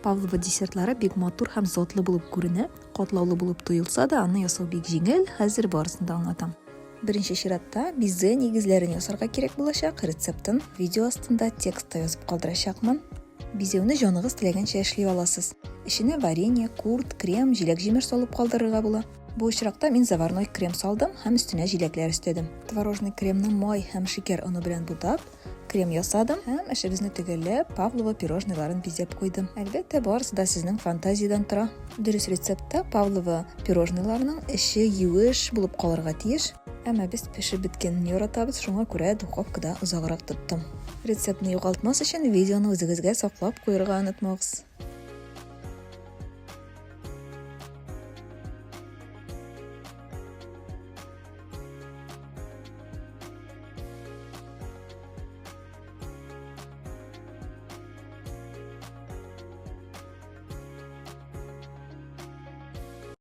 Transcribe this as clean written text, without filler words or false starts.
Павлова десертлары бик матур һәм затлы булып күренә, катлаулы булып тоелса да, аны ясау бик җиңел, хәзер барысын да аңлатам. Беренче чиратта бизе нигезләрен ясарга кирәк булачак, рецептын видео астында текстта язып калдырачакмын. Бизәүне җаныгыз теләгәнчә эшли аласыз. Эченә варенье, курт, крем, җиләк-җимеш салып калдырырга була. Бу очракта мин заварной крем салдым һәм өстенә җиләкләр өстәдем. Творожный кремны май һәм шикәр оны белән бутап, крем ясадым һәм эшебезне төгәлләп, павлова пирожныйларын бизәп куйдым. Әлбәттә, барысы да сезнең фантазиядән тора. Дөрес рецептта павлова пирожныйларының эче юеш булып калырга тиеш. Әмма без пешеп беткәнен яратабыз, шуңа күрә духовкада озаграк тоттым. Рецептны югалтмас өчен видеоны үзегезгә саклап куерга онытмагыз.